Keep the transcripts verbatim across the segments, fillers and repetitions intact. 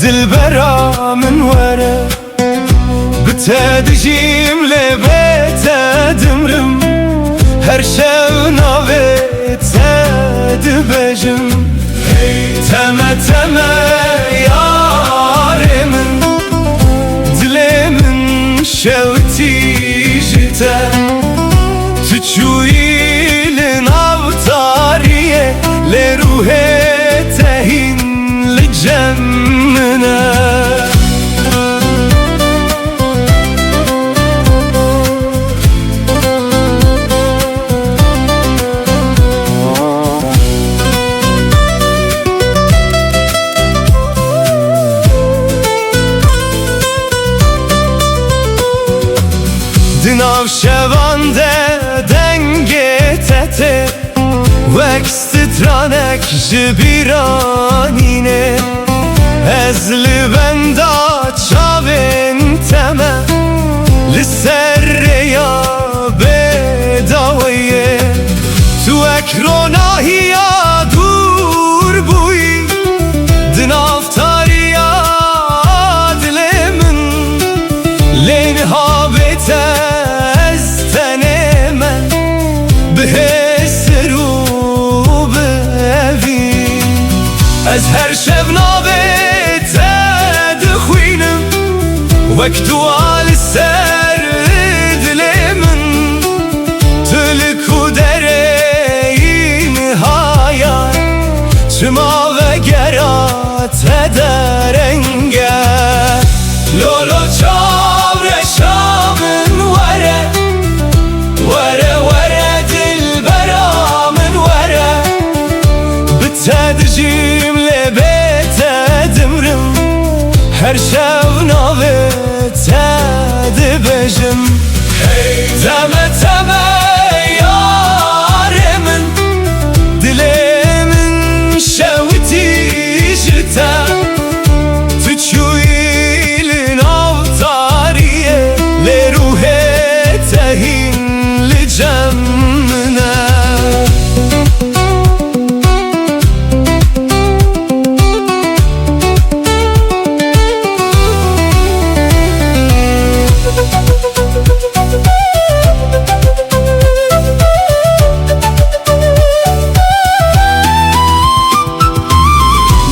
Dilbera min were, bi te dijîm lê bê te dimrim. Her şev navê te dibêjim. Hey teme teme yarê min, dilê min şewitî ji te. Tu çûyî li nav tariyê, lê ruhê te hîn li cem min e. Di nav şevan de dengê te tê, wek stranek ji bîra nîne. Ez li benda çavên te me, li ser rêya bê daweyê. Tu wek ronahiya dûr bûyî, di nav tariya dilê min. Lê niha bê te ez tenê me, bi hêsir û bi evî. Ez her şev navê te dixwînim, wek dua li ser dilê min. Tu li ku derê yî niha yar, çima vegera te dereng e. Lolo çavreşa min were, were were dilbera min were. Bi te dijîm lê bê te dimrim, her şev navê te dibêjim. Hey teme teme yarê min, dilê min şewitî ji te. Tu çûyî li nav tariyê, lê ruhê te hîn li cem min e.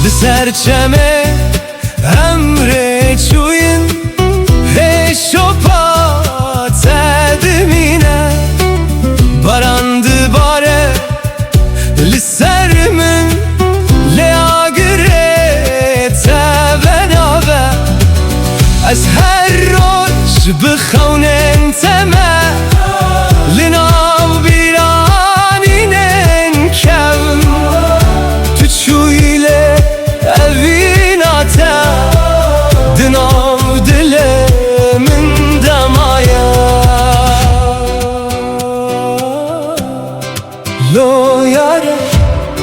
Li ser çemê em rê çûyin, hê şopa te dimîne. Baran dibare li ser min, lê agirê te venabe. Ez her roj bi xewnên te me, li nav bîranînên kevim. Tu çûyî lê evîna te di nav dilê min de maye. Lo yare,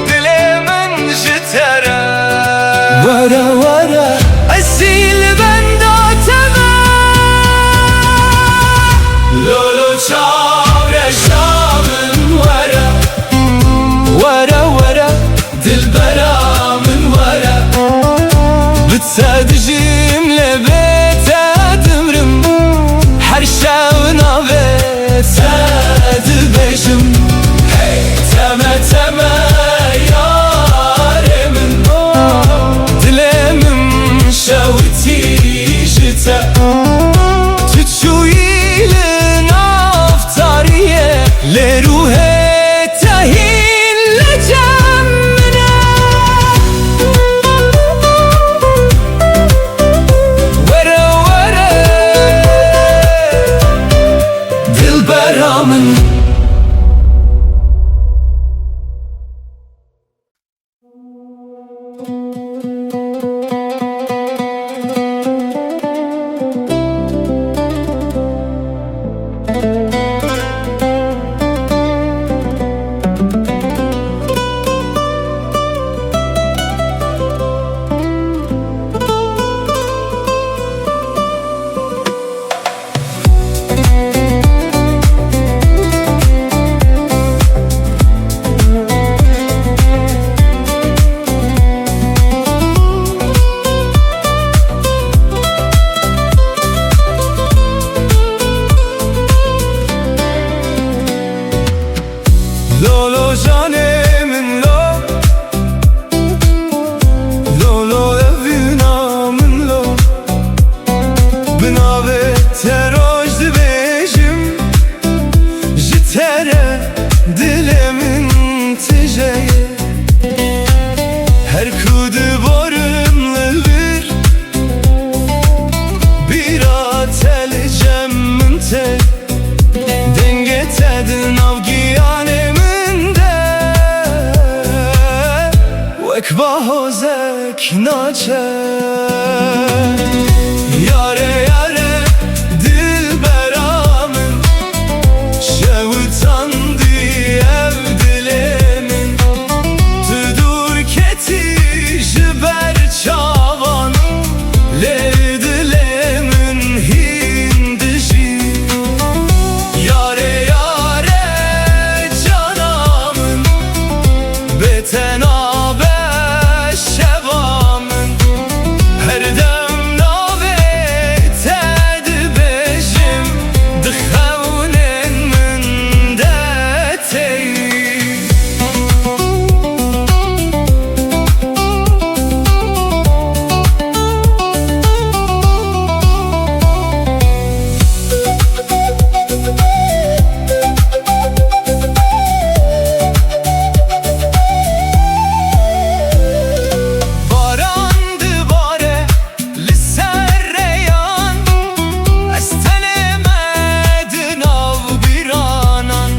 dilê min ji te re. Were were, ez jî li benda te me. Lolo çavreşa min were. Were were, dilbera min were. Bi te dijîm lê bê te dimrim. Her şev navê te dibêjim. Hey teme teme yarê min, dilê min şewitî ji te. Tu çûyî li nav tariyê, lê ruhê te hîn li cem min e. Were were, dilbera min. Ahozek naçe. Yare yare dilbera min, şewitandî ev dilê min. Tu dûr ketî ji ber çavan, lê dilê min hîn dijî. Yare yare cana min, bê te nabe şeva min. Her dem navê te dibêjim, di xewnên min de tê. Baran dibare li ser rêyan, ez tenê me di nav bîranan.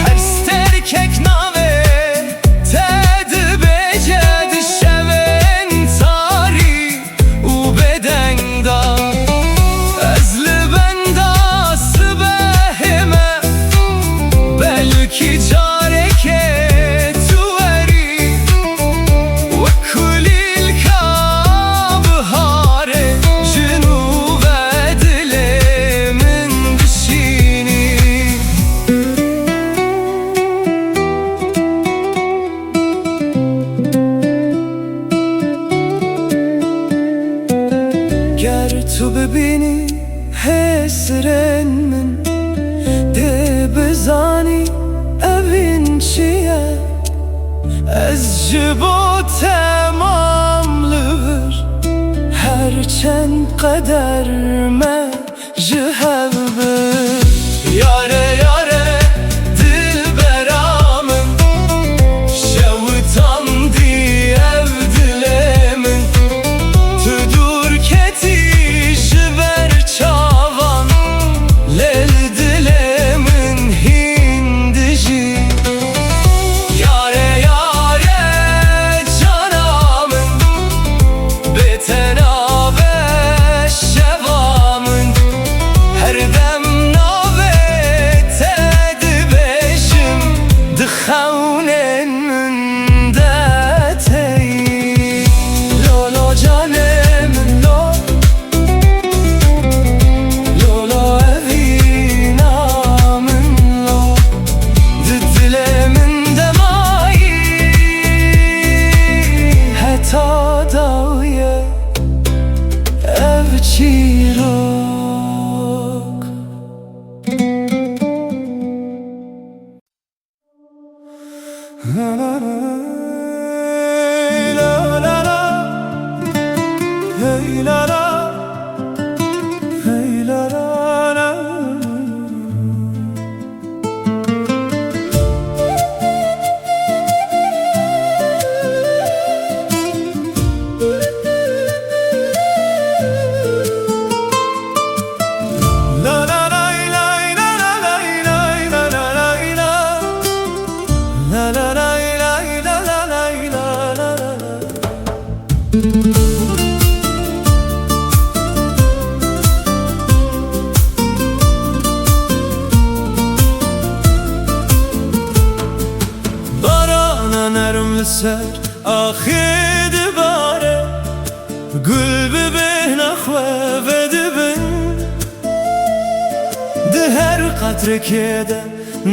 Her sterkek navê te dibêje di şevên tarî û bêdeng de. Ez li benda sibehê me, belkî carekê tu werî, wek kulîlka biharê ji nû ve dilê min dişînî. Ger tu bibînî hêsirên min, dê bizanî evîn çi ye. Ez ji bo te mam li vir, her çend qeder me ji hev bir. Yare yare dilbera min, şewitandî ev dilê min. Tu dûr ketî ji ber çavan, lê li dilê min hîn dijî. Yare yare cana min, bê te nabe şeva min. Her dem navê te dibêjim, di xewnên min de tê. Lo lo canê min lo, lo lo evîna min lo. Di dilê min de mayî heta dawiye ev çîrok. Barana nerm li ser axê dibare, gul bi bêhna xwe vedibin. Di her qetrekê de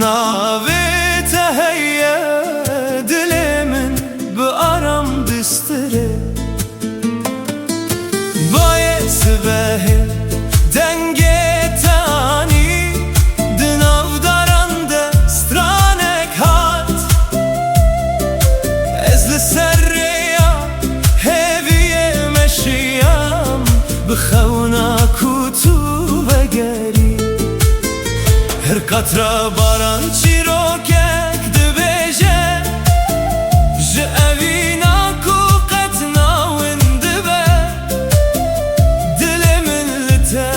navê te heye, dilê min bi aram distire. Bayê sibehê dengê te anî, di nav daran de stranek hat. Ez li ser rêya hêviyê meşiyam, bi xewna ku tu vegerî. Her qatra baran çîrokek dibêje, ji evîna ku qet nawind dibe. Dilê min li te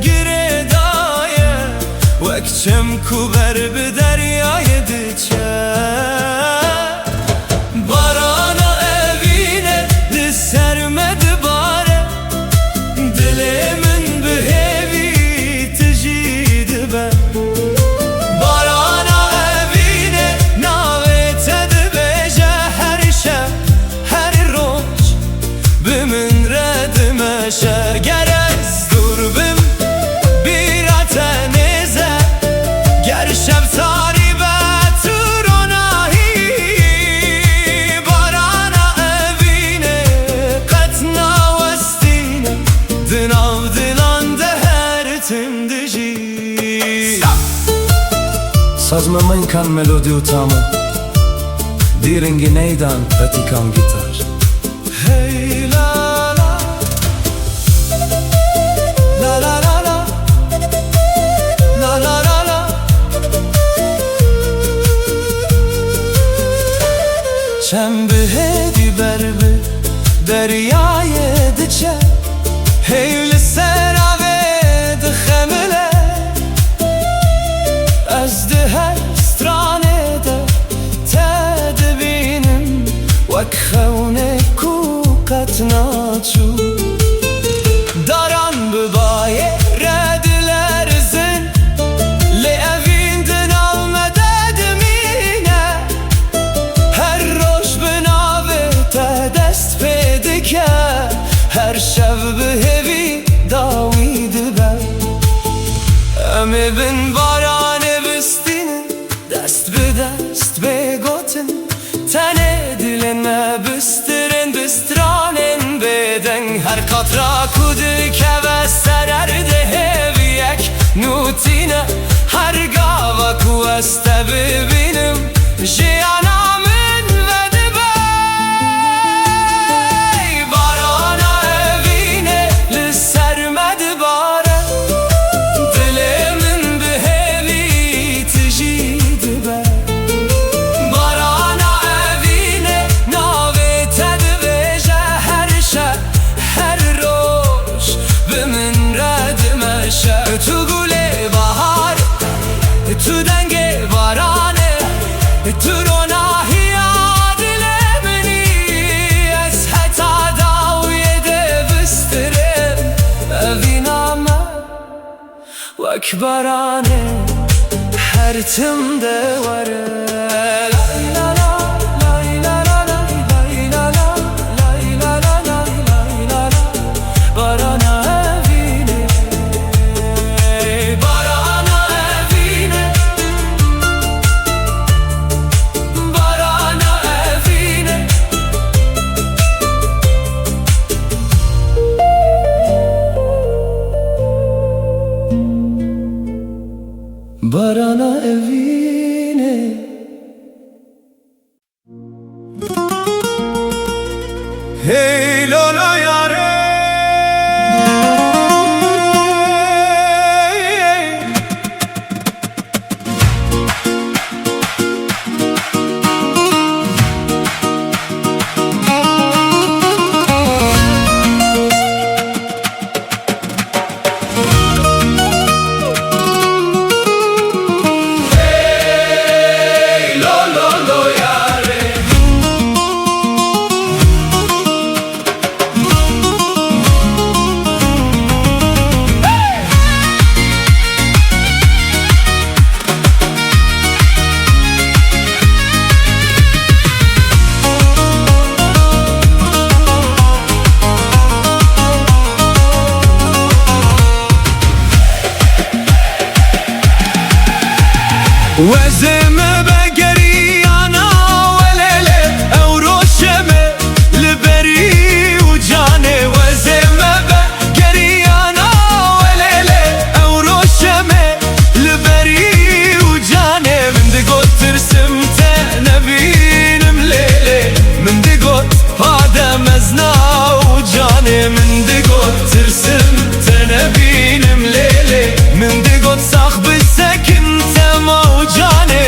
girêdaye, wek çem ku ber bi deryayê diçe. Barana evî Ger ez dûr bim, bîra te nêze. Ger şev tarî be, tu ronahî. Barana evînê qet nawestîne, di nav dilan de her tim dijî. Sazma Menkan, melodî û tama, dîringî Neydan, petîkan gîtar. Hey la la. La la la la. La la la la. Çem bi hêdî ber bi deryayê diçe. Hey li ser avê dixemile. Ez di her stranê de te dibînim, wek xewnê ku qet naçû. Daran bi bayê re dilerizin, lê evîn di nav me de dimîne. Her roj bi navê te dest pê dike, her şev bi hêvî dawî dibe. Em ê bin baranê bistînin, dest bi dest bê gotin. Tenê dilên me bistirên bi stranên bêdeng. Her qatra ku dikeve ser erdê hêviyek nûtîne. Her gava ku ez te bibînim, jiyana min vedibe. Barana evînê li ser me dibare, dilê min bi hêvî tijî dibe. Barana evînê navê te dibêje her şev, her roj bi min re dimeşe. Tu gulê bahar, tu dengê baranê, tu ronahiya dilê min î. Ez heta dawiyê dê bistirêm evîna me. Wek baranê her tim de were. Lay la la, lay la la, lay la la, lay la la, lay la la, lay la la. Barana evînê, barana evînê, barana evînê. Barana evînê. Hey lo lo yare. Wezê me be geriyana welêlê, ew roşê me li berî û canê. Wezê me be geriyana welêlê, ew roşê me li berî û canê. Min digot tirsim te nebînim lêlê, min digot pade mezna û canê. Min digot tirsim te nebînim lêlê, min digot sax bisekin tema û canê.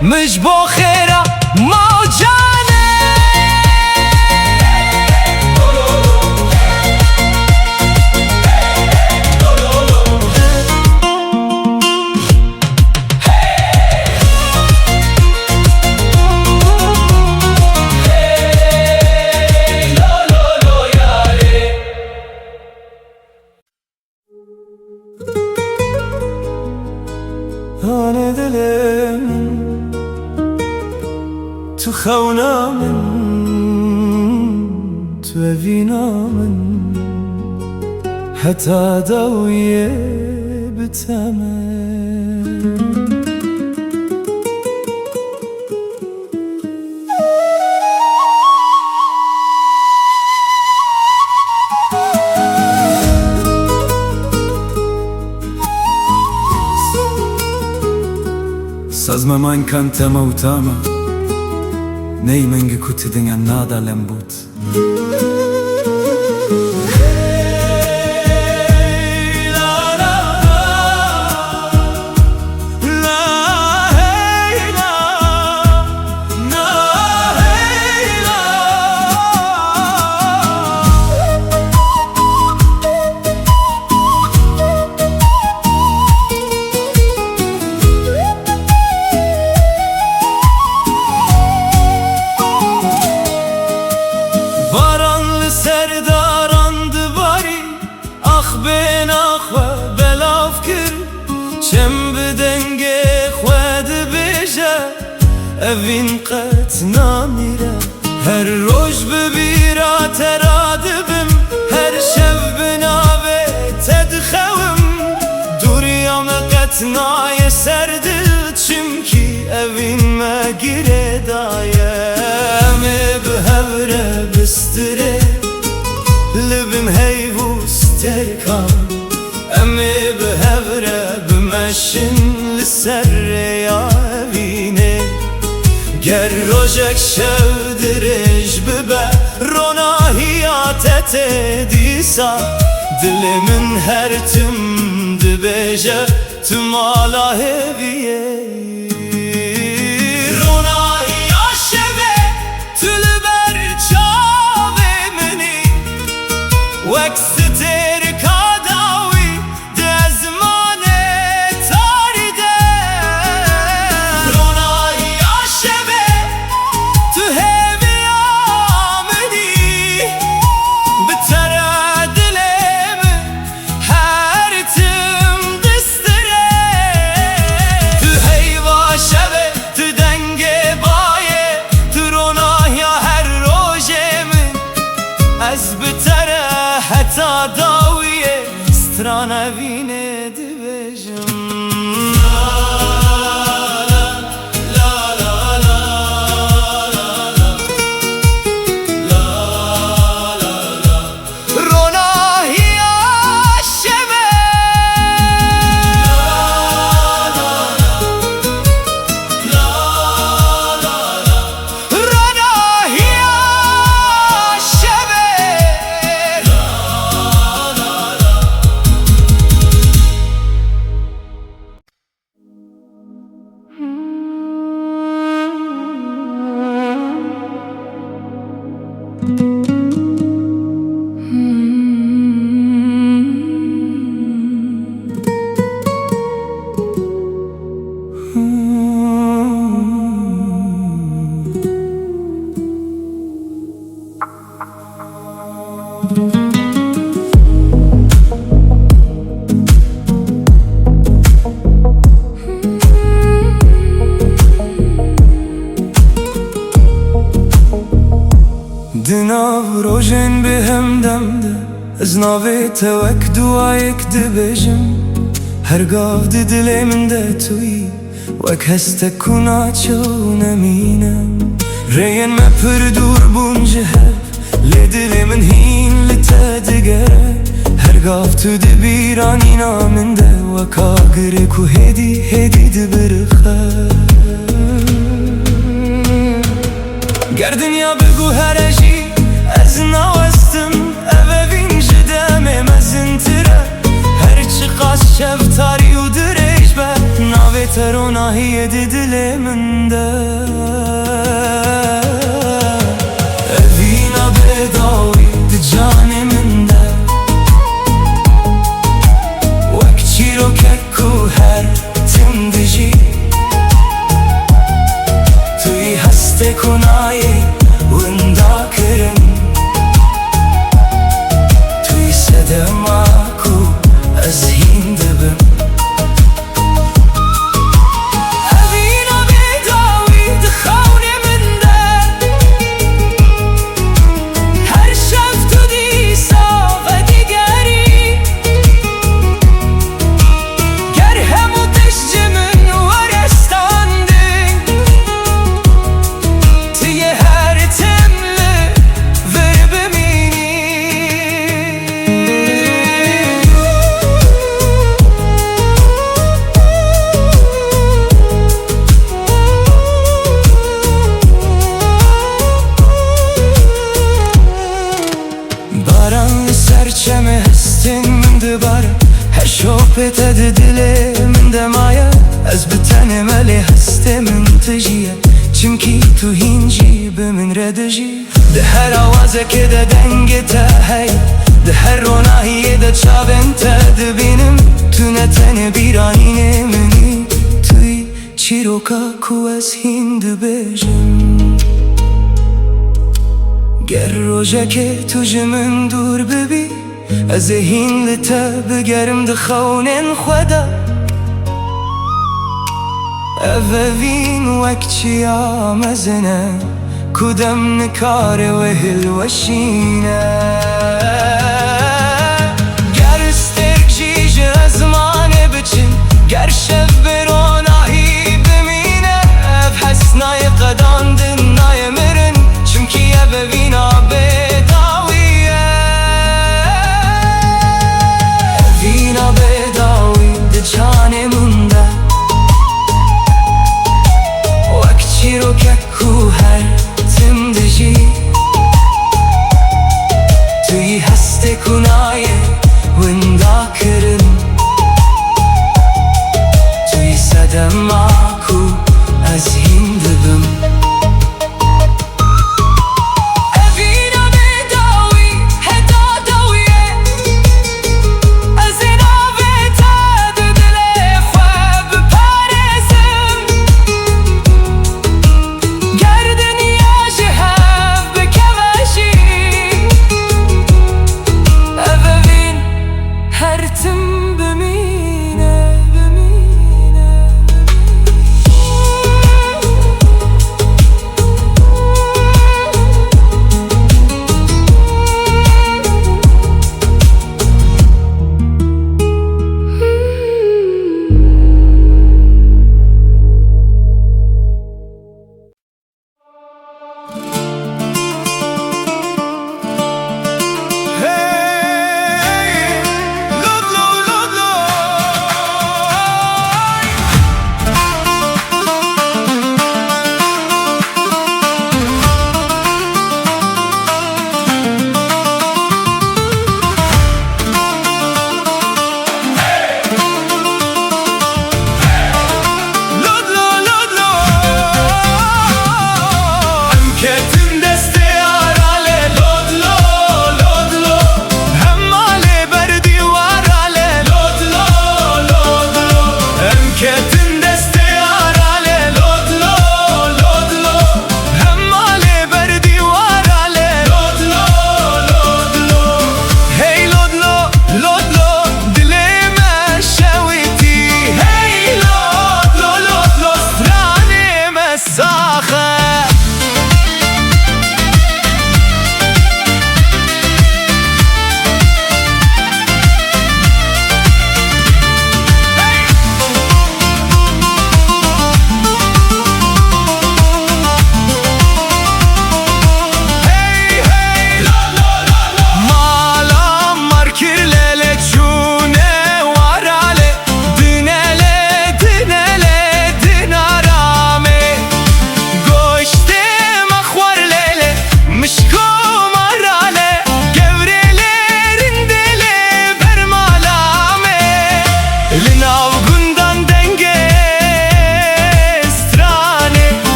Min ji bo xêra ma cane. Hanê dilê min, tu xewna min, tu evîna min, heta dawiyê bi te me. Saz me mankan tema û tama, ney mengî ku ti dinya nada lembût. Baran li ser daran dibarî, ax bêhna xwe belav kir, çem bi dengê xwe dibêje, evîn qet namîre. Her roj bi bîra te radibim, her şev bi navê te dixewim. Dûriya me qet nayê ser dil, çimkî evîn me girêdaye. Em ê bi hev re bistirê, li bin heyv û stêrkan. Em ê bi hev re bimeşin li ser rêya evînê. Ger rojek şev dirêj bibe, ronahiya te tê dîsa. Dilê min her tim dibêje, tu mala hêviyê yî. Ronahiya şevê tu li ber çavê min î, wek stêrka dawî di ezmanê tarî de. Ronahiya şevê tu hêviya min î, bi te re dilê min her tim distire. Tu heyva şevê, tu dengê bayê, tu ronahiya her rojê min. Ez bi te re heta dawiyê, strana vînê dibêjim. Ronahiya şevê. Ronahiya şevê. Di nav rojên bêhemdem de, ez navê te wek duayek dibêjim. Her gav di dilê min de tu yî, wek hestek ku naçe û nemîne. Rêyên me pir dûr bûn ji hev, lê dilê min hîn li te digere. Her gav tu di bîranîna min de, wek agirê ku hêdî hêdî dibirixe. Ger dinya biguhere jî, ez nawestim, ev evîn ji demê mezintir e. Her çiqas şev tarî û dirêj be, navê Ronahiyê di dilê min de, evîna bêdawî di canê min de, wek çîrokek ku her tim dijî, tu yî hestê ku nayê winda kirin, tu yî sedema ku ez hîn dibim. Evîna bêdawî di xewnê min de. Her şev tu dîsa vedigerî. Ger hemû tişt ji min were standing, tu yê her tim li vir bimînî. Baran li ser çemê hestên min dibare, her şopê te di dilê min de maye. Ez bi tenê me lê hestê min tijî ye, çimkî tu hîn jî bi min re dijî. Di her awazekê de dengê te heye, di her ronahiyê de çavên te dibînim. Tu ne tenê bîranînê min î, tu yî çîroka ku ez hîn dibêjim. Ger rojekê tu ji min dûr bibî, ez ê hîn li te bigerim di xewnên xwe de. Ev evîn wek çiya mezin e, ku dem nikare wê hilweşîne. Ger stêrk jî ji ezmanê biçin, ger şev bi ronahî bimîne, ev hes nayê qedandin, nayê mirin, çimkî ev evîna bêdawî ye. Evîna bêdawî di canê min de, wek çîrokek ku her tim dijî, tu yî hest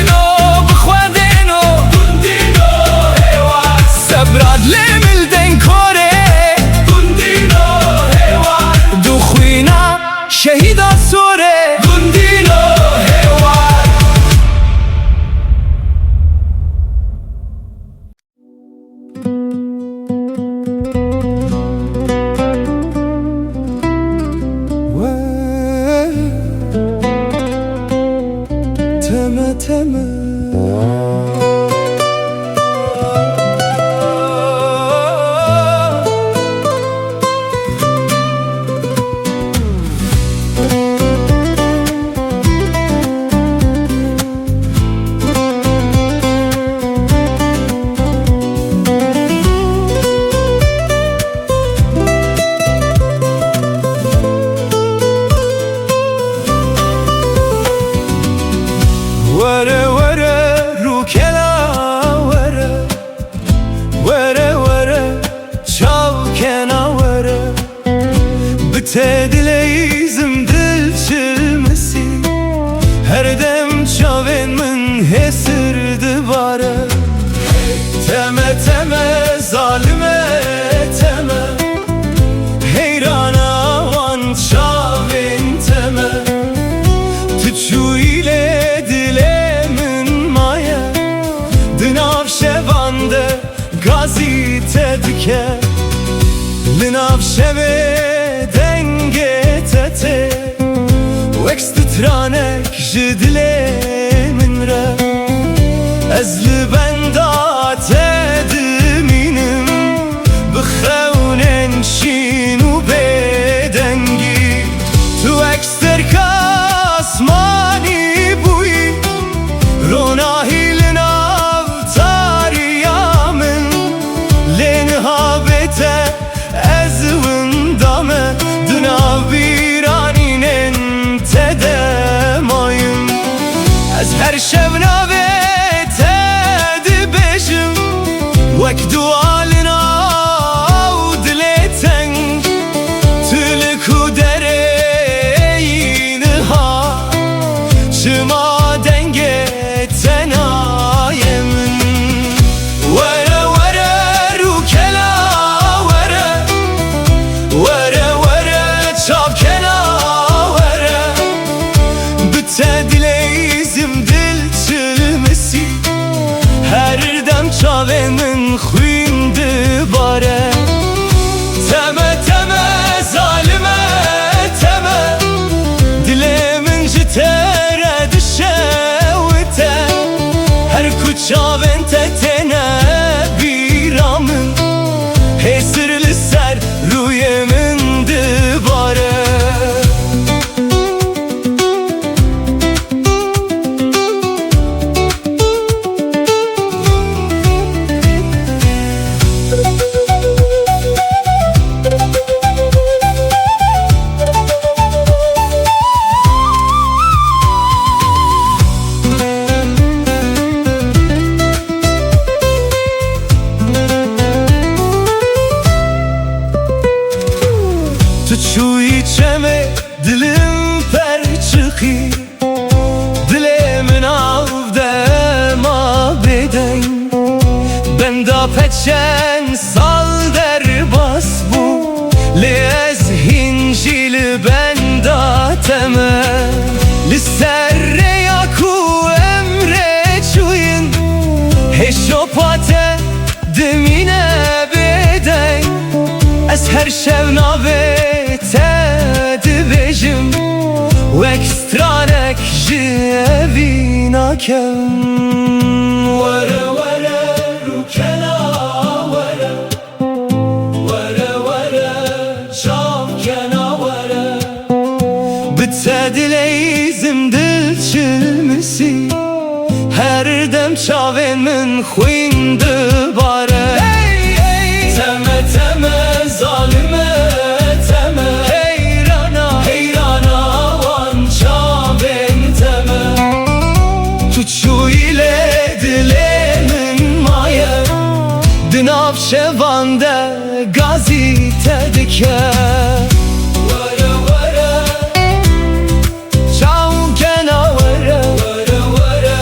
No, bi xwe dêno. Gundîno hêwa. Sebra dilê min li deng kor e. Gundîno hêwa. Du xwîna şehîda sor e. Gundîno hêwa. Teme teme. Were were rûkela were, were were çavkena were. Bi te dileyîzim dil çilmisî, her dem çavên min hêsir dibare. Teme teme zalime teme, heyrana wan çavên teme. Tu çûyî lê dilê min maye, di nav şevan de gazî te dike. Li nav şevê dengê te tê wek stranek ji dilê min re. Ez li benda te dimînim bi xewnên şîn û bêdengî. Tu wek serka asmanî bûyî, ronahî li nav tariya min. Lê niha bê te ez winda me, di nav bîranînên te de mayim. Ez her şev navê te dibêjim, wek dua li nav dilê teng. Tu li ku derê yî niha, çima dengê te nayê min? Were were rûkela were, were were çavkena were. Bi te dileyîzim dil çilmisî, her dem çavê min xwîn dibare. Teme teme zalime teme, dilê min ji te re dişewite. Her ku çavên te têne bîra min, hêsir li ser rûyê min dibare. Tu çûyî çemê dilim perçiqî. Dilê min av de ma bêdeng. Benda pê çend sal derbas bû, lê ez hîn jî li benda te me. Li ser rêya ku em rê çûyin, hêşopa te dimîne bêdeng. Ez her şev navê te dibêjim, wek stranek ji evî nakem. Were were rûkena were, were were çavkena were. Bi te dileyîzim dil çilmisî, her dem çavên min xwîn dibare. Hey, hey. Teme teme zalime teme, heyrana heyrana wan çavên teme. Tu çûyî lê dilê min maye, di nav şevan de gazî te dike. Were were çavkena were, were were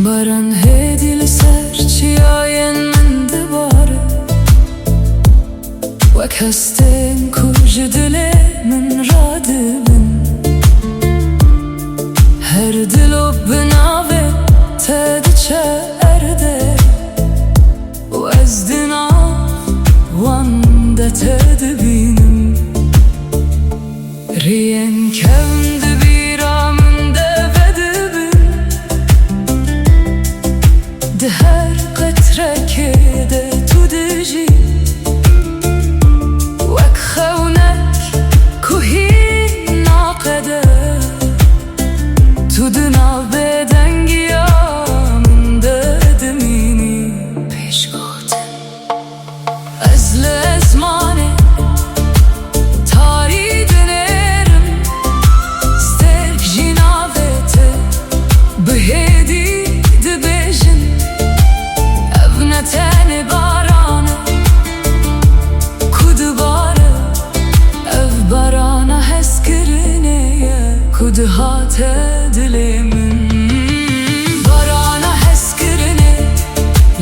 Baran hêdî li ser çiyayên min dibare, wek hestên ku ji dilê min radibin. Her dilop bi navê te diçe erdê û ez di nav wan de te dibînim. Riyên kevn di bîra min de vedibin. Di her qetrekê de tu dijî, wek xewnek ku hîn naqede. Tu di nav bêdengiya min de dimînî. Pêşgotin. Ez li ezmanê tarî dinêrim, stêrk jî navê te bi hêdî dibêjin. Ev ne tenê baran e ku dibare, ev barana hezkirinê ye ku dihate dilê min. Barana hezkirinê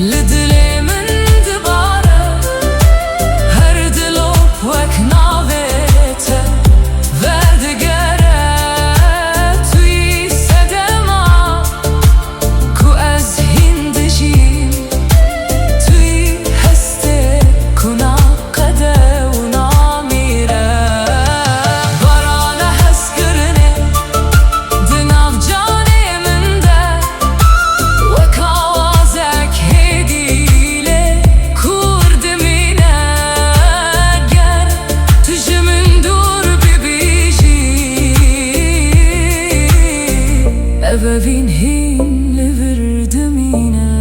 li dilê min dibare. Her dilop wek navê te verdigere. Tu yî sedema ku ez hîn dijîm. Tu yî hestê ku naqede û namîre. Barana hezkirinê di nav canê min de, wek awazek hêdî lê kûr dimîne. Ger tu ji min dûr bibî jî, ev evîn hîn li vir dimîne.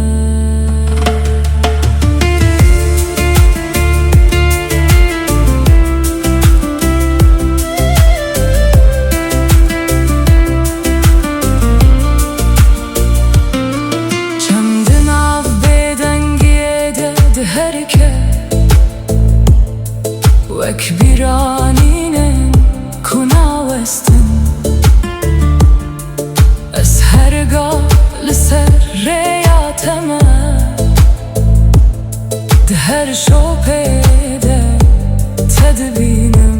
Çem di nav bêdengiyê de diherike, wek bîranînên ku nawestin. Ez her ga li ser rêya te me, di her şopê de te dibînim.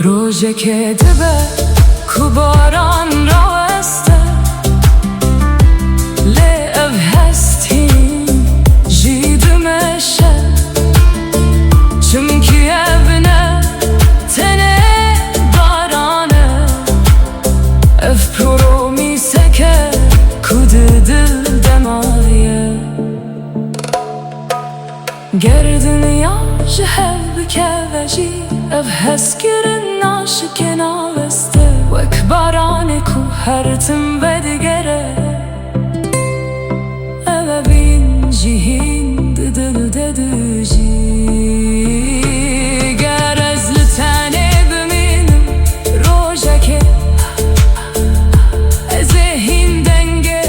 Rojekê dibe ku baran raweste, lê ev hest hîn jî dimeşe. Çimkî ev ne tenê baran e, ev promîseke ku di dil de maye. Ger dinya ji hev bikeve jî, ev hezkirin naşike naweste. Wek baranê ku her tim vedigere, ev evîn jî hîn di dil de dijî. Ger ez li tenê bimînim rojekê, ez ê hîn dengê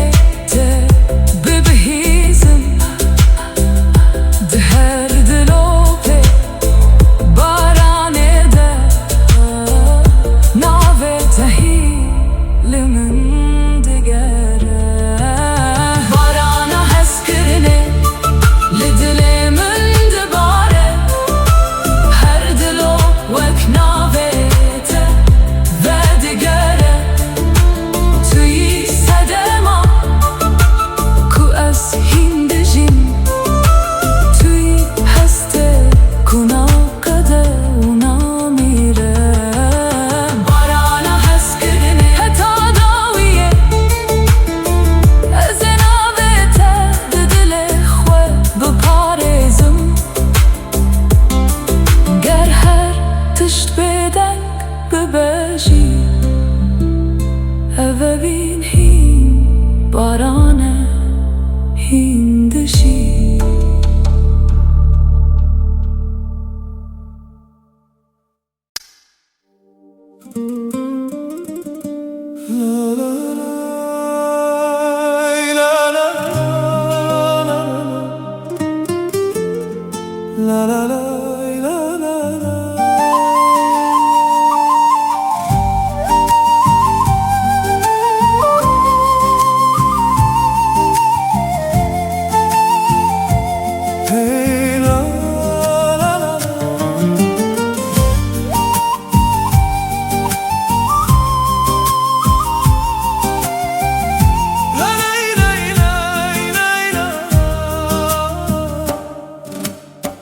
te bibihîzim. Di her dilopê baranê de navê te hî li min digere. Barana hezkirinê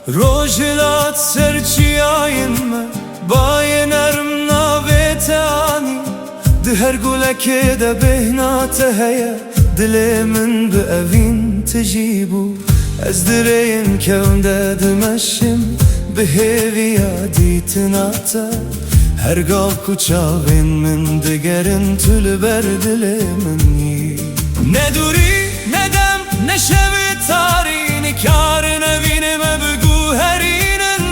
Roj hilat ser çiyayên me, bayê nerm navê te anî. Di her gulekê de bêhna te heye, dilê min bi evîn tijî bû. Ez di rêyên kewn de dimeşim, bi hêviya dîtina te. Her gav ku çavên min digerin, tu li ber dilê min î. Ne dûrî, ne dem, ne şevê tarî, nikarin evînê me biguherînin.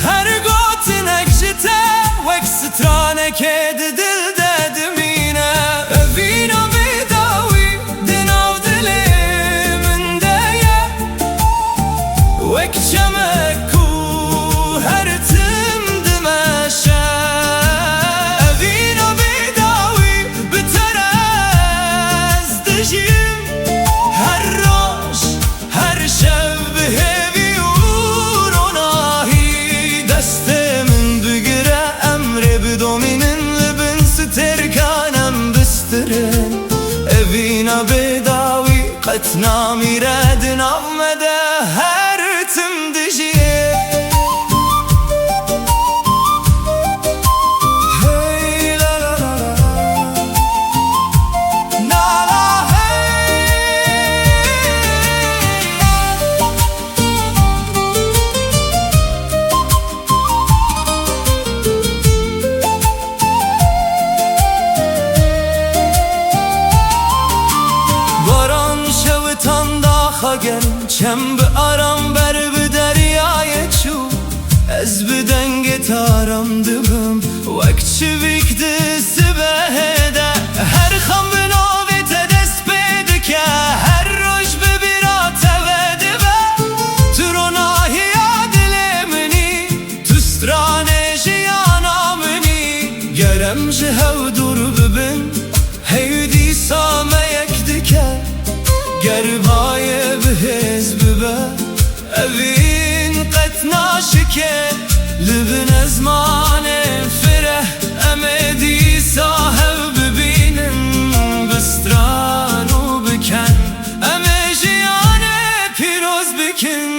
Her gotinek ji te wek stranekê di dil de dimîne. Evîna bêdawî di nav dilê min de ye. Wek çemek ku her tim dimeşe. Evîna bêdawî bi te re ez dijîm. Her roj, her şev bi hêvî û ronahî. Destê min bigire, emrê bidomînin, li bin stêrkan em bistirin. Evîna bêdawî qet namîre, di nav me de her tim dijî. Hey la la la la. Na la hey. Baran şewitan daxa germ, çem bi aram ber bi deryayê çû. Ez bi dengê taram dibim, wek çivîk di sibehê de. Her xem bi navê te dest pê dike, her roj bi bîra te ve dibe. Tu ronahiya dilê min î. Tu stranê jiyana min î, ger em ji hev dûr bibin, hey dîsa me yek dike. Ger bayê bi hêz bibe, evîn qet naşike. Li bin ezmanê fireh, em ê dîsa hev bibînin, bi stran û bi ken. Em ê jiyanê pîroz bikin.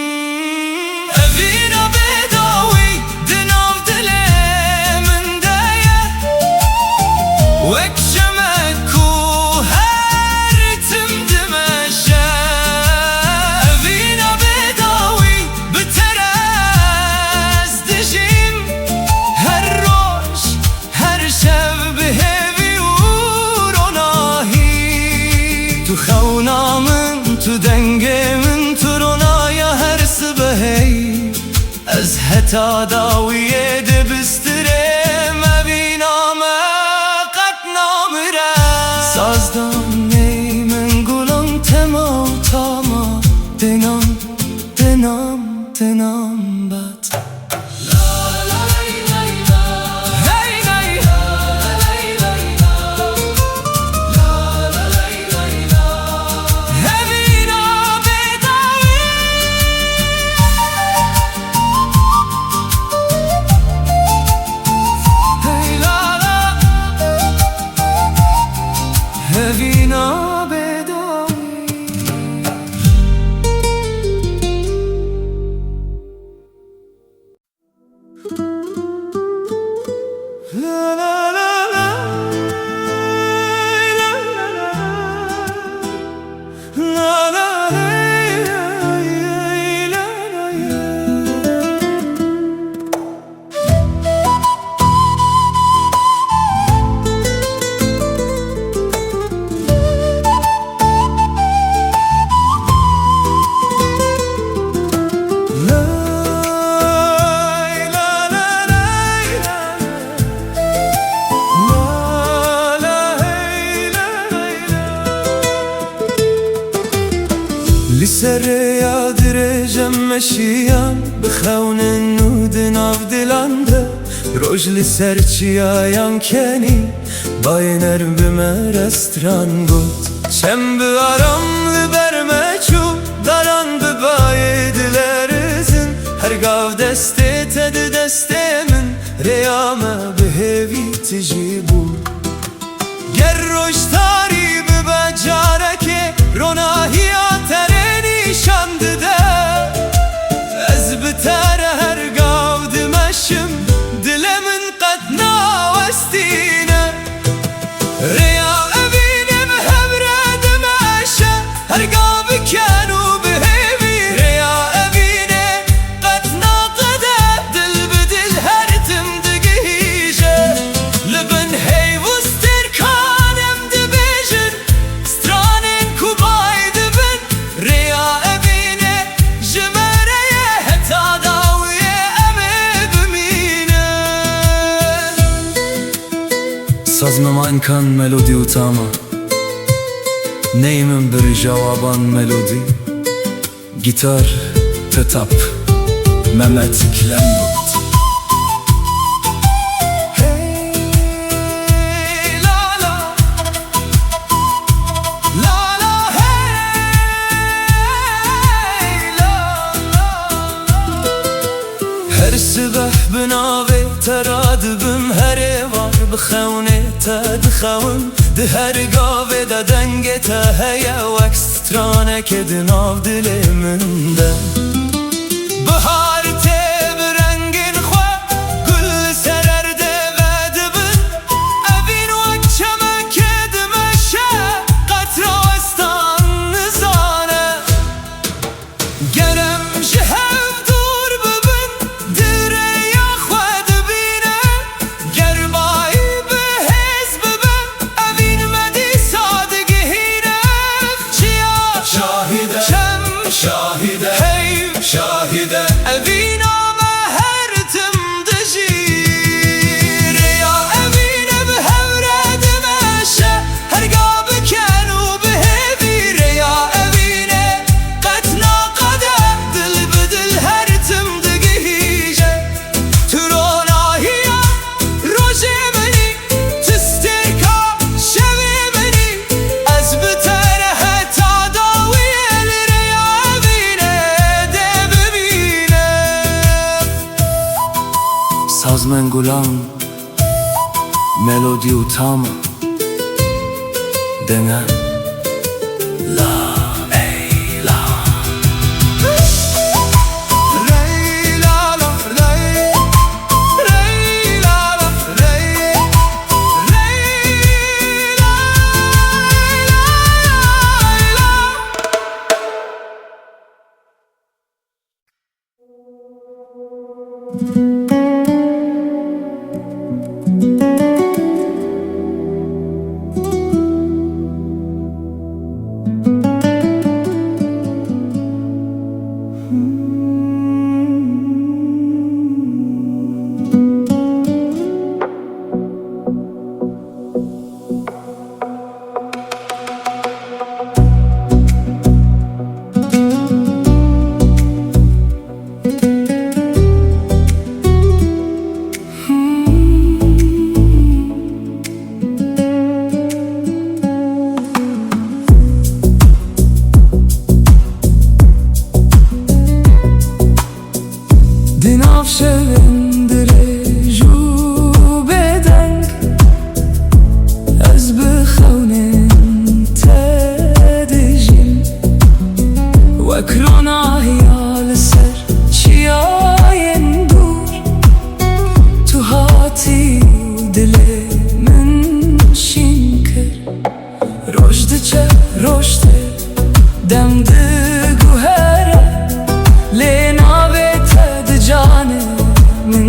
Evîna bêdawî di nav dilê min de ye. Wek çemek ku her tim dimeşe. Evîna bêdawî bi te re ez dijîm. Her roj, her şev bi hêvî û ronahî. Tu xewna min, tu dengê min, tu ronaya her sibehê yî. Ez heta dawiyê dibistirêm, evîna me qet namire. Sazdan ney min gulan tema û tama, dinam, dinam, dinam bat. Hevîna bêdawî. Li ser rêya dirêj em meşiyan, bi xewnin û di nav dilan de. Roj li ser çiyayan kenî, bayê nerm bi me re stran got. Çem bi aram li ber me çû, daran bi bayê dilerizin. Her gav destê te di destê min, rêya me bi hêvî tijî bû. Ger roj tarî bibe carekê, ronahiya te rê nîşan dide. Ez bi te Zmeman kan melodî û tama. Ney min bir jawaban melodî. Gitar, tetap. Mehmet Kilemdot. Hey, la, la. La, la, hey. La, la, la. Her sibeh bi navê te radibim, her êvar bi xewnê te dixewim. Di her gavê de dengê te heye, wek straneke di nav dilê min de. Bihar tê bi rengên xwe, gul li ser erdê vedibin. Evîn wek çemekê dimeşe, qet rawestan nizane. Ger em ji hev dûr bibin, di rêya xwe dibîne. Ger bayî bi hêz bibe, evîn me dîsa digihîne. Çiya şahîde, çem şahîde, heyv şahîde, evîna me her tim dijî. Rêya evîne bi hev re dimeşe, her ga bi ken û bi hêvî. Rêya evîne qet naqede, dil bi dil her tim digihîje. Tu ronahiya rojê min î, tu stêrka şevê min î. Ez bi te re heta dawiyê li rêya evîne dê bimînim. Sazmen gulan, melodî û tama. Dene. La, ey, la. Rey, la, la, rey. Rey, la, la, rey. Rey, la, la, la, la. Di nav şevên dirêj û bêdeng, ez bi xewnên te dijîm. Wek ronahiya li ser çiyayên dûr, tu hatî û dilê min şîn kir. Roj diçe, roj tê, dem diguhere, lê navê te di canê min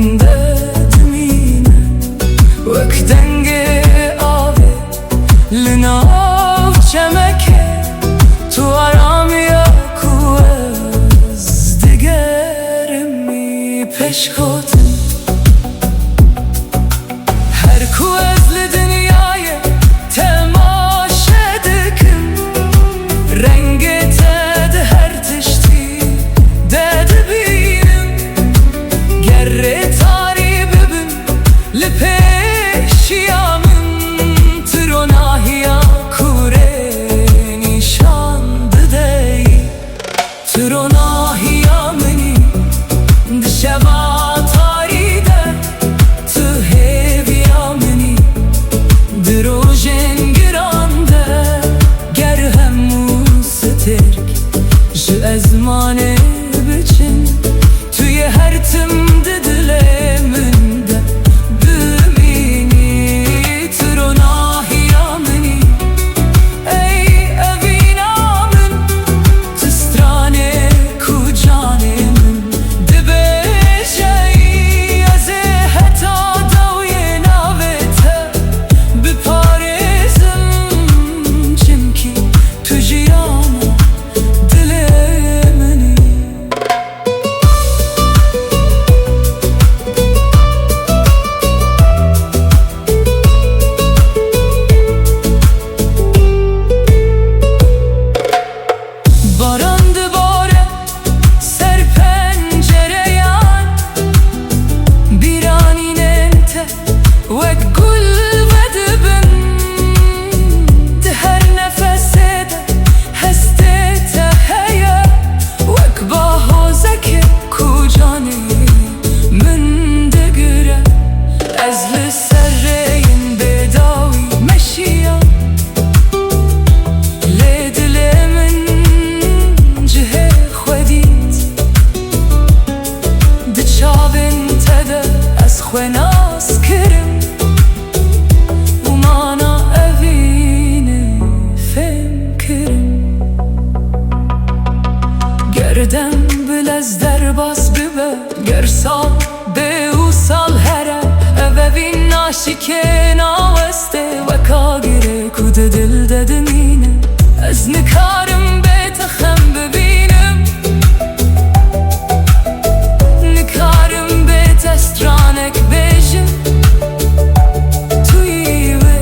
Lez derbas bibe, ger sal bê û sal here, ev evîn naşikê naweste, weka girê ku di dil de dimîne. Ez nikarim bê te xem bibînim, nikarim bê te stranek bêjim. Tu yî wê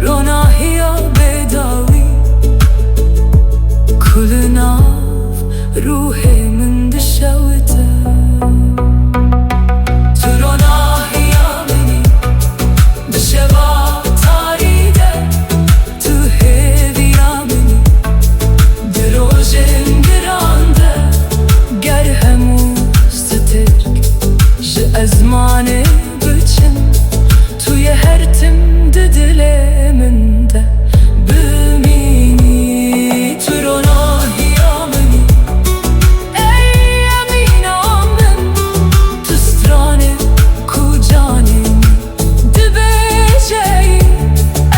ronahiya bêdawî ku li nav ruhê min dişewite. Tu ronahiya min î di şeva tarî de, tu hêviya min î di rojên giran de. Ger hemû stirk ji ezmanê biçin, tu yê her tim di dilê min de bimînî. Tu ronahiya min î, ey emîna min, tu stranê ku canê min dibêje yî.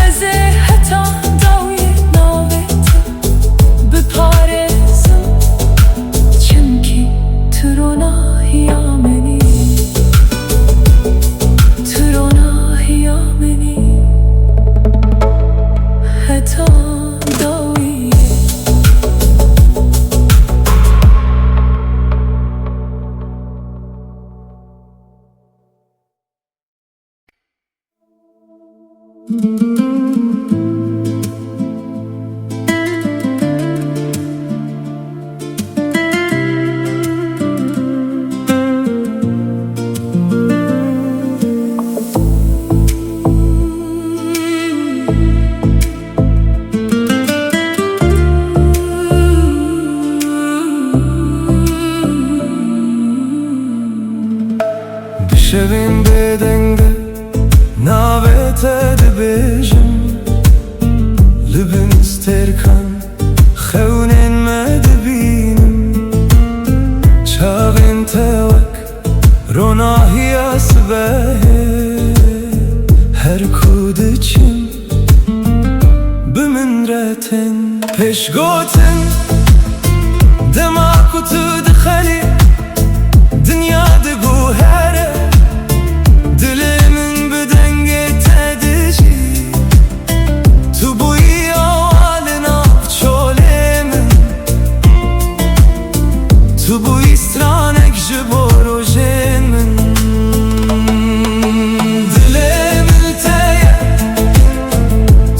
Ez ê heta dawiyê navê te biparêzim, çimkî tu ronahiya min î, tu ronahiya min î, heta dawiyê. Di şevên bêdeng de navê te dibêjim, li bin stêrkan xewnên me dibînim. Çavên te wek ronahiya sibehê, her ku diçim bi min re tên. Pêşgotin, dema ku tu dixelî, dinya diguhere, dilê min bi dengê te dijî. Tu bûyî awa li nav çolê min, tu bûyî stranek ji bo rojên min. Dilê min te ye,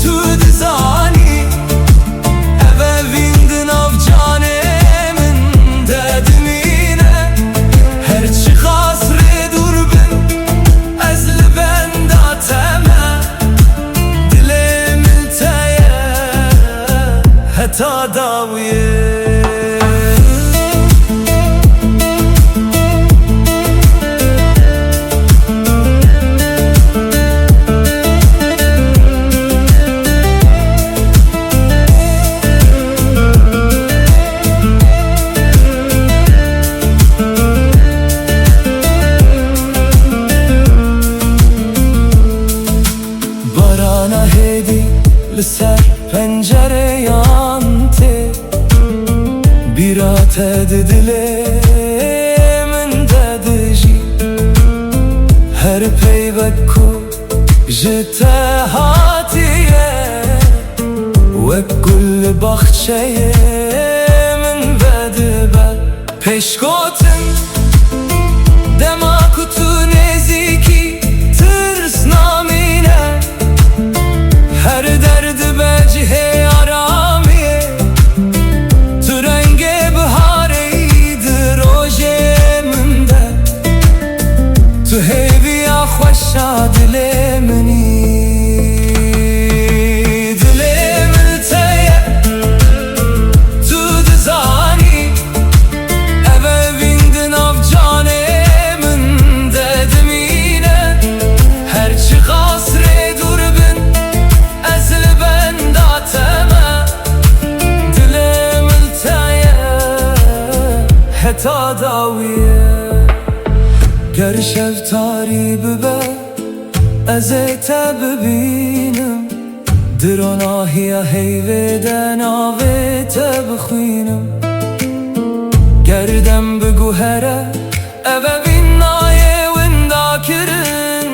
tu dizanî, ev evîn di nav canê min de dimîne. Her çiqas rê dûr bin, ez li benda te me. Dilê min te ye, heta dawiyê. Barana hêdî li ser pencereyan tê, bîra te di dilê min de dijî. Her peywek ku ji te hatiye, wek gul li baxçeyê min vedibe. Pêşgotin, dema ku tu nêzîkî, tirs namîne. Her der dibe cihê aramiyê. Tu rengê biharê yî di rojê min de. Tu hêviya xweşa dilê min î. Dilê min te ye, tu dizanî. Ev evîn di nav canê min de dimîne. Her çiqas rê dûr bin, ez li benda te me. Dilê min te ye, heta dawiyê. Ger şev tarî bibe, ez ê te bibînim. Di ronahiya heyvê de navê te bixwînim. Ger dem biguhere, ev evîn nayê winda kirin.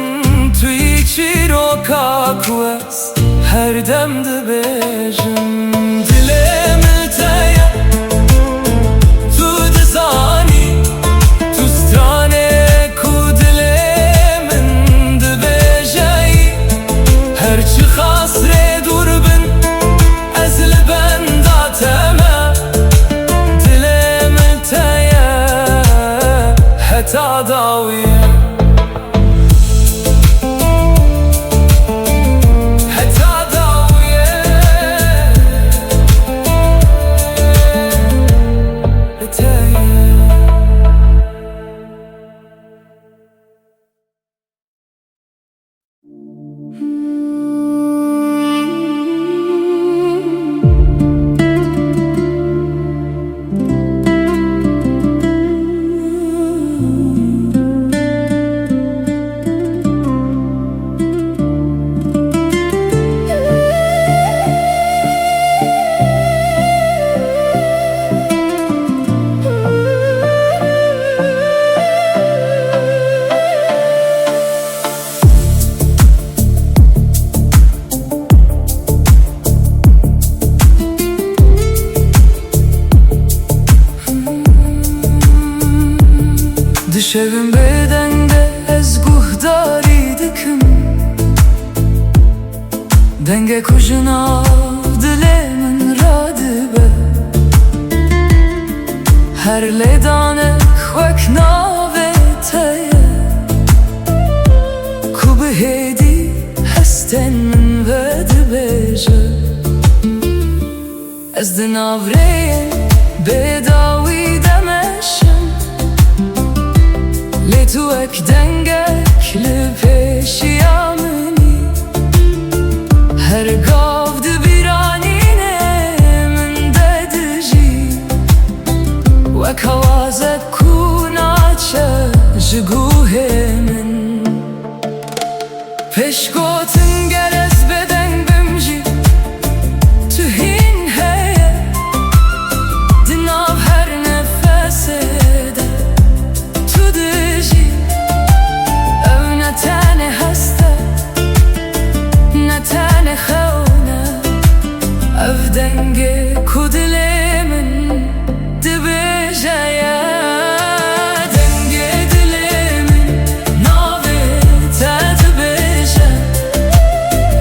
Tu yî çîroka ku ez her dem dibêjim. Dilê min li te ye, tu dizanî. Tu stranê ku dilê min dibêje yî. Her çiqas rê dûr bin, ez li benda te me. Dilê min li te ye, heta dawiyê. Heta dawiyê. Li te ye. Dişevim bê deng de ez guhdarî dikim. Dengê ku ji nav dilê min radibe. Her lêdanek wek navê te ye, ku bi hêdî hestên min vedibêje. Ez di nav rêyên bêdawî de meşim, lê tu wek dengek li pêşiya min î. Her gav di bîranînê min de dijî, wek awazek ku naçe ji guhê min. Pêşgotin ger ez bêdeng bim jî, tu hîn heye. Di nav her nefesê de tu dijî. Ev ne tenê hest e, ne tenê xewn e. Ev dengê ku dilê min dibêje ye. Dengê dilê min navê te dibêje.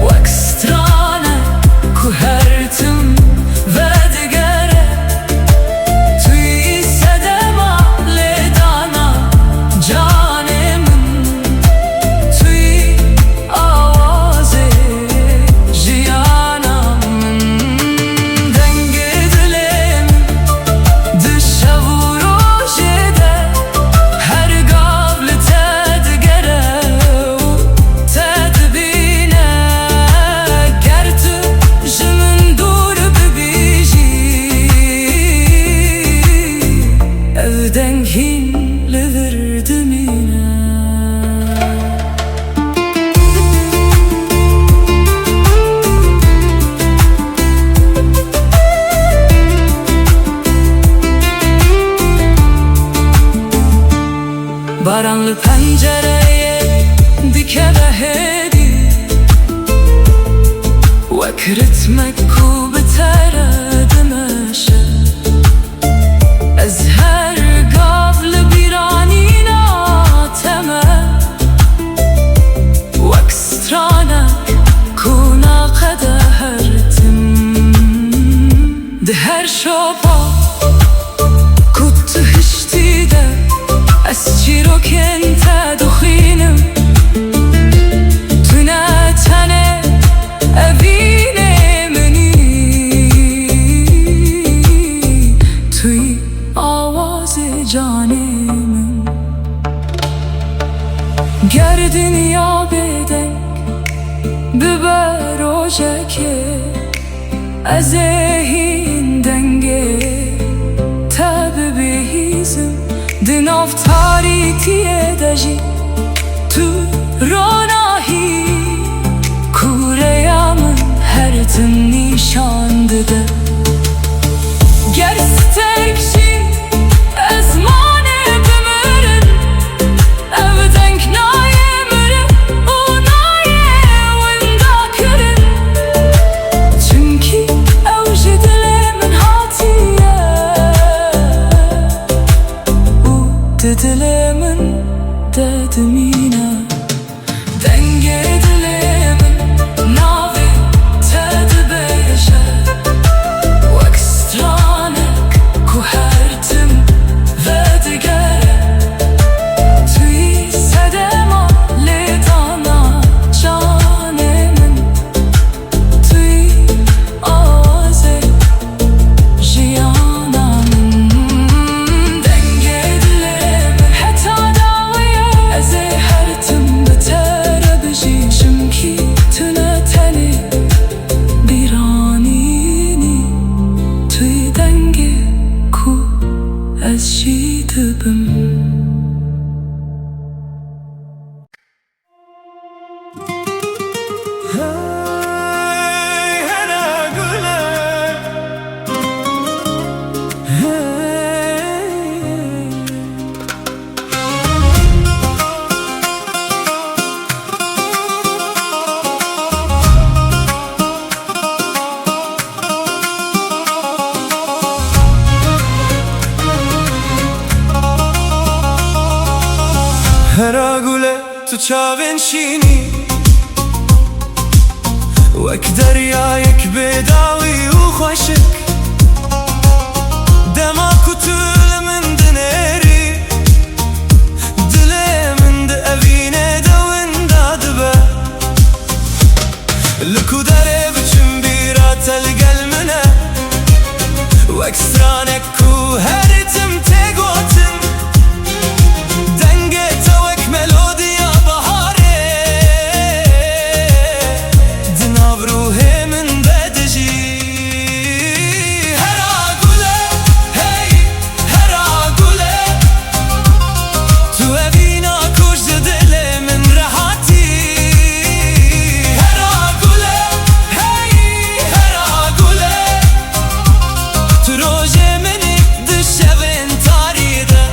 Wek stranek ku her tim vedigere. Tu yî sedema lêdana canê min. Tu yî awazê jiyana min. Dengê dilê min di şev û rojê de her gav li te digere û te dibîne. Ger tu ji min dûr bibî jî, ev deng hîn li vir dimîne. Baran li pencereyê dikeve hêdî, wek ritmek ku bi te re dimeşe. Ez her gav li bîranîna te me, wek stranek ku naqede her tim. Di her şopa ku tu hiştî de, ez çîrokên te dixwînim. Tu ne tenê evînê min î, tu yî awazê canê min. Ger dinya bêdeng bibe rojekê, ez ê hîn dengê te bibihîzim. Di nav tarîtiyê de jî tu ronahî, ku rêya min her tim nîşan dide. Ger sterk jî di dilê min de dimîne. Dengê dilê min navê te dibêje, wek stranek ku her tim vedigere. Tu yî sedema lêdana canê min, tu yî awazê jiyana min. Dengê dilê min heta dawiyê, ez ê her tim bi te re bijî, çimkî tu ne tenê bîranîn î, tu yî dengê ku ez jî dibim. Hey, here gule. Hey. Hera gule, tu çavên şînî, wek deryayek bêdawî û xweşik. Dema ku tu li min dinêrî, dilê min di evînê de winda dibe. Li ku derê biçim, bîra te li gel min e, wek stranek ku her tim tê gotin. Dengê te wek melodiya baharê di nav ruhê min de dijî. Hera gule, hey, hera gule, tu evîna ku ji dilê min re hatî. Hera gule, hey, hera gule, tu rojê min î di şevên tarî de.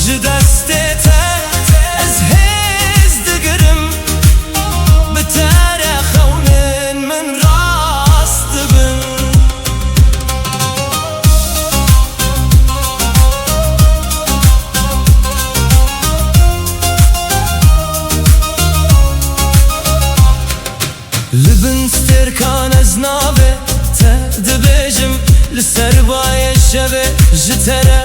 Ji destê te ez hêz digirim, bi te re xewnên min rast dibin. Li bin stêrkan ez navê te dibêjim, li ser bayê şevê ji te re